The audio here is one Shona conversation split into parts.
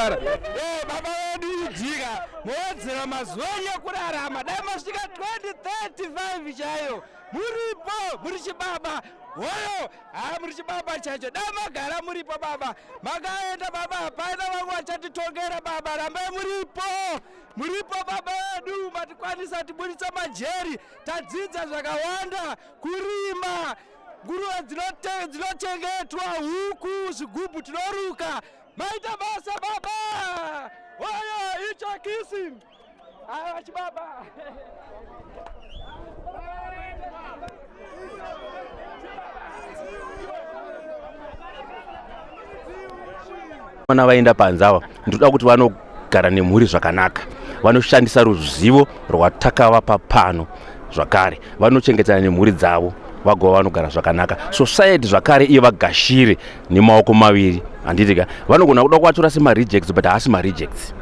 mudhara. Eh, baba vedu ijika mowedzera mazuva enyu ekurarama, dai masvika 2035 chaiyo muripo, muri chibaba hoyo. Haa, muri chibaba chacho, dai magara muripo baba. Makaenda baba, hapana vamwe vachatitongera baba. Rambai muripo, muripo baba vedu. Matikwanisa tiburitsa majeri, tadzidza zvakawanda, kurima, nguruve dzinochengetwa, huku, zvigubhu tinoruka. Maita basa baba. Hoyo ichakisi aiwa chibaba. Vana vaenda panze ava, ndinoda kuti vanogara nemhuri zvakanaka, vanoshandisa ruzivo rwatakavapa pano zvakare, vanochengetana nemhuri dzavo, vagova vanogara zvakanaka. Society zvakare iye vagashire nemaoko maviri, handiti ka? Vanogona kuda kuvatora semarejects, but haasi marejects.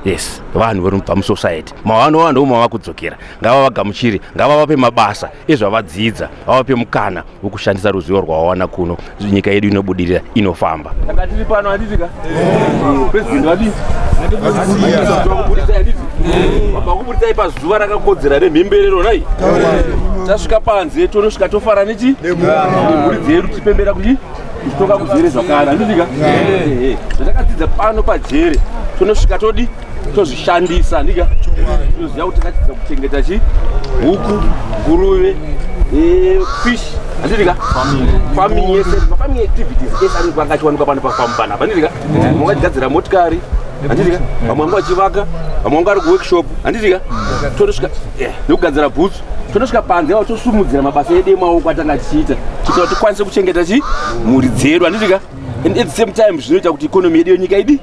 Yes, vanhu vari kubva musociety mavanova ndo mava kudzokera. Ngavavagamuchire, ngavavape mabasa ezvavadzidza, vavape mukana wekushandisa ruzivo rwavawana kuno. Nyika yedu inobudirira, inofamba. Tanga tiri pano, handiti ka? President vadii? Vakuburitsai pazuva rakakodzera remhemberero nai. Tasvika panze, tonosvika tofara nechi nemhuri dzedu, tichipembera kuti toka kujere zvakare, handiti ka? Zvatakadzidza pano pajere tonosvika todi tozvishandisa, handika? Tinoziva kuti takadzidza kuchengeta chi huku, nguruve, fish, handiti ka? Farming yese, mafarming activities ese anenge anga achiwanikwa pano pafamu panapa, handiti ka? Vamwe vachigadzira motikari, handiti ka? Vamwe vanga vachivaka, vamwe vanga vari kuworkshop, handiti ka? Tonosvika nekugadzira bhutsu. Tonosvika panze avo tosumudzira mabasa edu emaoko atanga tichiita kuitira kuti tikwanise kuchengeta chi mhuri dzedu, handiti ka? And at the same time zvinoita kuti economy yedu yenyika idi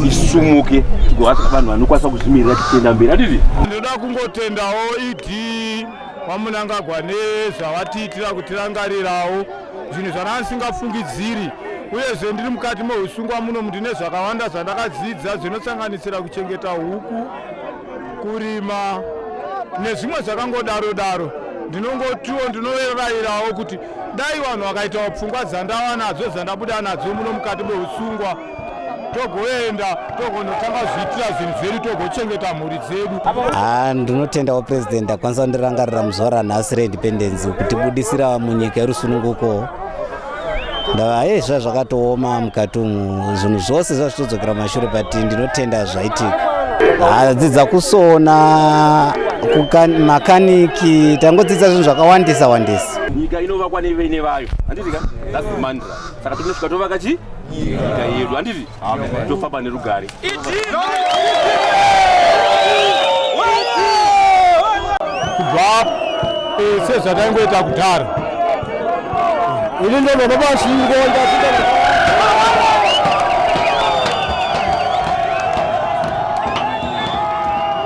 isumuke, tigova vanhu vanokwanisa kuzvimirira tichienda mberi, handiti? Ndinoda kungotendawo ED vaMnangagwa nezvavatiitira, kutirangarirawo zvinhu zvandanga ndisingafungidziri. Uyezve ndiri mukati meusungwa muno, ndine zvakawanda zvandakadzidza zvinosanganisira kuchengeta huku, kurima nezvimwe zvakangodaro daro. Ndinongotiwo ndinoverayirawo kuti dai vanhu vakaitawo pfungwa dzandava nadzo, dzandabuda nadzo muno mukati meusungwa, togoenda togonotanga zviitira zvinhu zvedu, togochengeta mhuri dzedu. Ha, ndinotendawo president akwanisa kundirangarira muzuva ranhasi reindependence, kutibudisira munyika yerusununguko. Ndava ye zva zvakatooma mukati umu, zvinhu zvose zvazvitodzokera mashure, but ndinotenda zvaitika. Dzidza kusona, makaniki, tangodzidza zvinhu zvakawandisa wandisa. Nyika inovakwa nevene vayo, handiti ka? That's the mantra. Saka tonosvika tovaka chi nyika yedu, handiti? Tofamba nerugare. Kubva sezvataingoita kudhara. Ini ndobva pamasvingo ndasvika.